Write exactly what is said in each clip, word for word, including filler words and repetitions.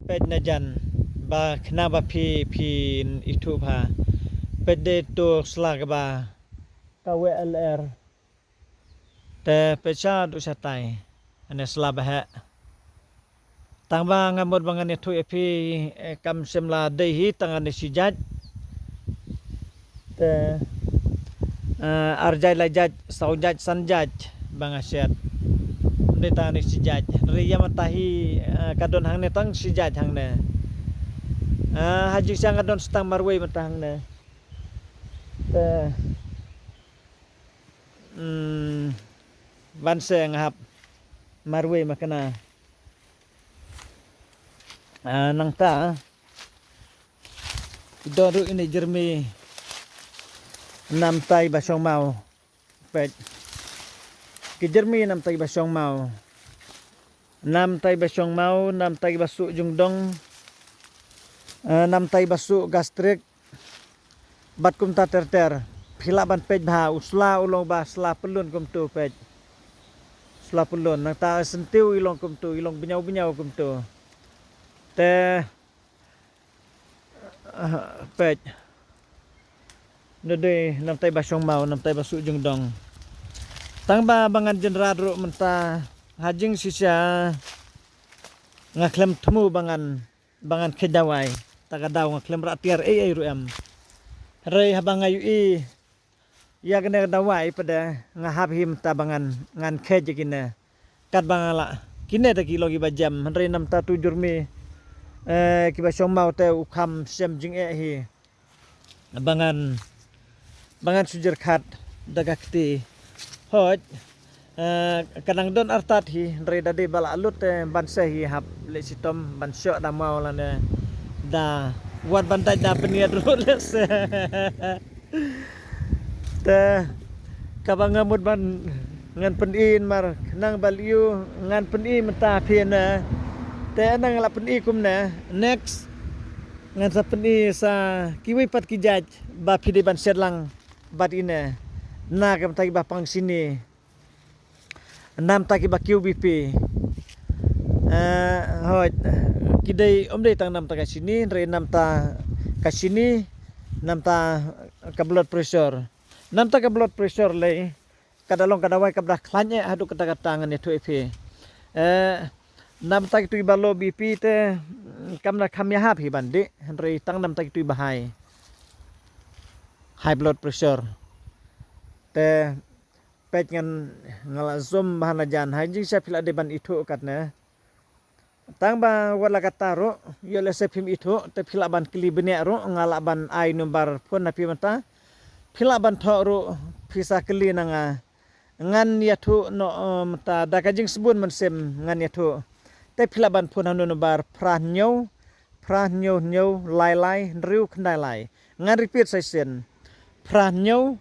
Peit na jan ba khnang ba phi phin ithuh bha. Peit dei to sla kaba ka weh ler. Te peit sha du shatai. Ane sla ba heh. Tang ba nga mut ba ngan ïathuh ïa phi, eh, kam shym la dei hi tang ane shi jait. Te, eh, ar jait, lai jait, saw jait, san jait ba nga shet. Ym dei tang ane shi jait. Ri ïa mata hi, eh, ka don hangne tang shi jait hangne. Ah, ha jingshisha nga don stang marwei mata hangne. Te, mm, ban se nga hap marwei ma kane. Ah, nangta. Don ruh ine jermi. Namtai ba shong mau. Peit. Ki jermi namtai ba shong mau. Namtai ba shong mau, namtai ba suh jingdong. Eh, namtai ba suh gastrik. Bad kumta ter ter. Phi lah ban peit bha, u sla u long ba sla pyllun kumtu peit. Sla pyllun, nangta sentiew i long kumtu, i long bniaw bniaw kumtu. Te, ah, peit. Nde dei namtai ba shong mau, namtai ba suh jingdong. Tang ba ba ngan jynrat ruh mynta ha jingshisha nga khlem thmu ba ngan ba ngan kheit dawai. Ta ka daw nga khlem rah tiar ei ei ruh em. Hynrei haba nga ïohi ïa kane ka dawai pat de nga hap hi mynta ba ngan, ngan kheit ïa kine. Katba nga lah kine te ki long kiba jem. Hynrei namta tu jermi, eh, kiba shong mau te u kham shem jingeh hi. Ba ngan, ba ngan shu jyrkhat da ka kti. Hooid, eh, ka nang don artat hi, hynrei da dei ba la lut te ban se hi hap leh shitom ban shoh da maw lane da wat ban dait da pynïaid ruh leh se. Te kaba nga mut ban ngan pyni mar nang ba liu ngan pyni mynta phi ne. Te nang la pyni kumne. Next ngan sa pyni sa kiwei pat ki jait ba phi dei ban shet lang bad ine. Na ka mynta kiba pang shini. Namta kiba Q B P. Eh, hooid, ki dei, ym dei tang namta ka shini, hynrei namta ka shini, namta ka blood pressure. Namta ka blood pressure lei ka da long ka dawai kaba da khlaiñ eh haduh katta katta ngan ïathuh ïa phi. Eh, namta kitu kiba low B P te, mm, kam da kham ïahap hi ban dih, hynrei tang namta kitu kiba high. High blood pressure. Te peit ngan nga la zoom bha na jan ha jingshisha phi la dei ban ithuh katne. Tang ba wat la katta ruh, ïoh lehse phim ithuh, te phi lah ban kylli bniah ruh, nga lah ban ai number phone na phi mynta. Phi lah ban thoh ruh, phi sa kylli na nga. Ngan ïathuh noh, eh, mynta da ka jingsbun mynsiem ngan ïathuh. Te phi lah ban phone ha number phra hynñiew, phra hynñiew hynñiew, lai lai, hynriew khyndai lai. Ngan repeat sa shisien. Phra hynñiew,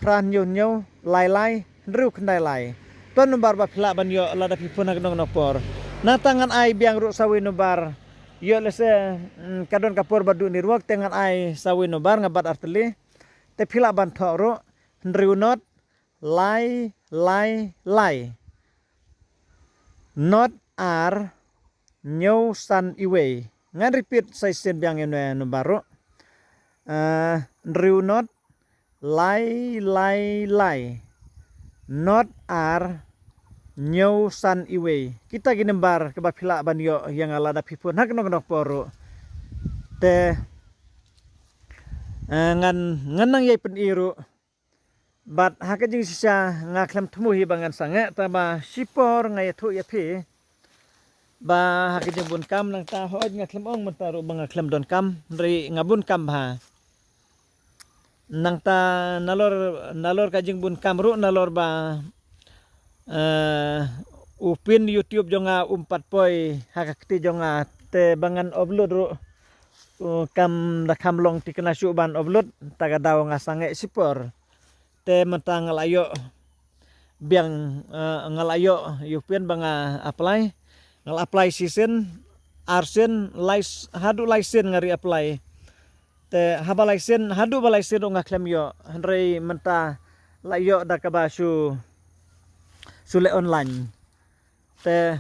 phra hynñiew hynñiew, lai lai, hynriew khyndai lai. To number ba phi lah ban ïoh lada phi phone ha kano kano por. Nangta ngan ai biang ruh sa wei number. Ïoh lehse, mm, ka don ka por ba duh network te ngan ai sa wei number nga bat artylli. Te phi lah ban thoh ruh, hynriew not, lai, lai, lai. Not ar, hynñiew san iwei. Ngan repeat sa shisien biang ïa une number ruh. Eh, hynriew not, lai, lai, lai. Not ar, hynñiew san iwei. Kita ki number kiba phi lah ban ïoh ïa nga lada phi phone ha kano kano por ruh. Te, eh, ngan, ngan nang ïai pyni ruh. Bad ha ka jingshisha nga khlem thmu hi ba ngan sangeh, tangba shipor nga ïathuh ïa phi ba ha ka jingbun kam nangta, hooid nga khlem ong mynta ruh ba nga khlem don kam, hynrei nga bun kam bha. Nangta nalor, nalor ka jingbun kam ruh nalor ba, eh, u pin YouTube jong nga um pat poi ha ka kti jong nga, te ba ngan upload ruh, uh, kam da kham long thikna shuh ban upload, ta ka daw nga sangeh shipor. Te mynta nga la ïoh biang, eh, nga la ïoh ïa u pin ba nga apply. Nga la apply shisien, arsien, lai s-, haduh lai sien nga re-apply. Te haba lai sien, haduh ba lai sien ruh nga khlem ïoh, hynrei mynta la ïoh da kaba shu, shu leh online. Te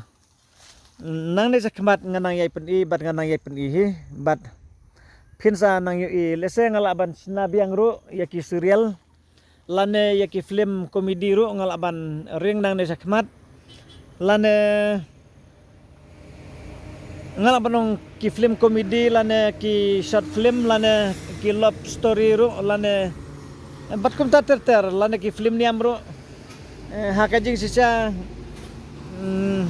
Nangne shakhmat nga nang ïai pyni bad nga nang ïai pyni hi bad phin sa nang ïohi. Lehse nga lah ban shna biang ruh ïa ki serial lane ïa ki film comedy ruh nga lah ban ring nangne shakhmat. Lane nga lah ban ong ki film comedy lane ki short film lane ki love story ruh lane bad kumta ter ter lane ki film niam ruh. Eh, ha ka jingshisha, mm,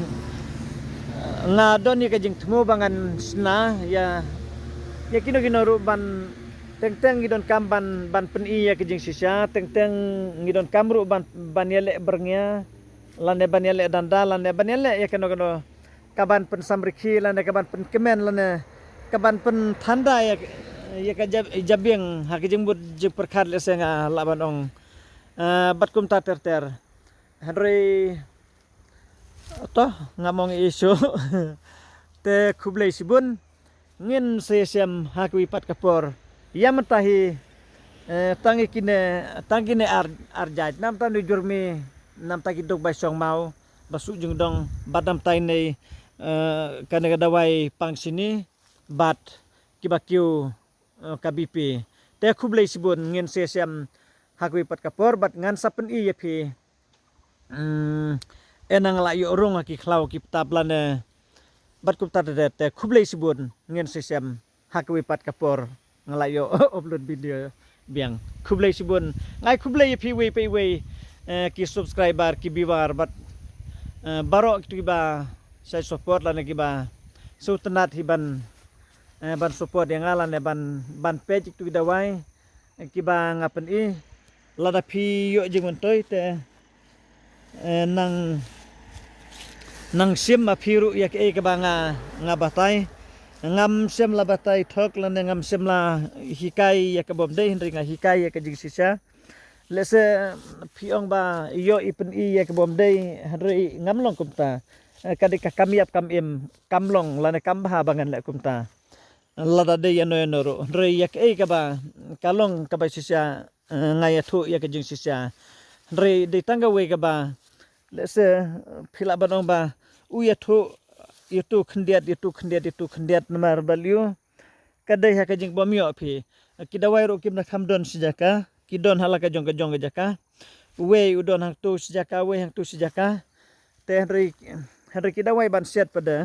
nga don ïa ka jingthmu ba ngan shna ïa, ïa kino kino ruh ban teng teng ngi donkam ban, ban pyni ïa ka jingshisha, teng teng ngi donkam ruh ban, ban ïaleh byrngïa lane ban ïaleh danda lane ban ïaleh ïa kano kano kaban pynsamrkhie lane kaban pynkmen lane kaban pynthanda ïa, ïa ka jab-, jabieng ha ka jingmut jingpyrkhat lehse nga lah ban ong. Ah, bad kumta ter ter. Hynrei to ngam ong ei shuh. Te khublei shibun. Ngin sa ïashem ha kawei pat ka por. Ïa mynta hi, eh, tang ïa kine, tang kine ar, ar jait. Namta ïa u jurmi, namta ki duk bai shong maw, ba suk jingdong, bad namta ïa kine, eh, kane ka dawai pang shini, bad kiba kiew, eh, ka B P. Te khublei shibun, ngin sa ïashem ha kawei pat ka por bad ngan sa pyni ïa phi. Hmm, eh, nang lah ïoh rung ha ki khlaw ki btap lane. Bad kumta te, te khublei shibun, ngin sa ïashem ha kawei pat ka por nga lah ïoh upload video biang. Khublei shibun. Nga ai khublei ïa phi iwei pa iwei, eh, ki subscriber, ki viewer bad, eh, baroh kito kiba sa support lane kiba sngewtynnat hi ban, eh, ban support ïa nga lane ban, ban peit kito ki dawai kiba nga pyni. Lada phi ïoh jingmyntoi te, eh, nang, nang shim ma phi ruh ïa kaei kaba nga, nga batai. Ngam shym la batai thok lane ngam shym la hikai ïa ka bym dei, hynrei nga hikai ïa ka jingshisha. Lehse phi ong ba ïoh i pyni ïa ka bym dei, hynrei ngam long kumta. Eh, ka dei ka kam ïap kam im, kam long lane kam bha ba ngan leh kumta. Lada dei ïano ïano ruh, hynrei ïa kaei kaba ka long kaba shisha, eh, nga ïathuh ïa ka jingshisha. Hynrei dei tang kawei kaba, lehse, eh, phi lah ban ong ba u ïathuh, ïathuh khyndiat, ïathuh khyndiat, ïathuh khyndiat namar balei? Ka dei ha ka jingbymïoh phi. Ki dawai ruh kim da kham don shi jaka, ki don ha la ka jong ka jong ka jaka. Uwei u don hangto shi jaka, uwei hangto shi jaka. Te hynrei, hynrei ki dawai ban siat pat de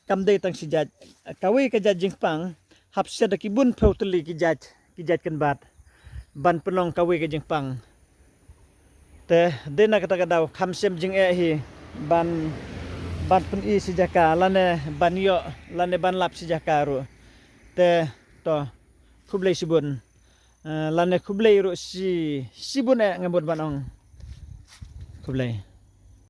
kam dei tang shi jait. Kawei ka jait jingpang hap siat da ki bun phew tylli ki jait, ki jait kynbat ban pynlong kawei ka jingpang. Te dei na kata ka daw kham shym jingeh hi ban, ban pyni shi jaka lane ban ïoh lane ban lap shi jaka ruh. Te to khublei shibun. Eh, lane khublei ruh shi, shibun eh nga mut ban ong. Khublei.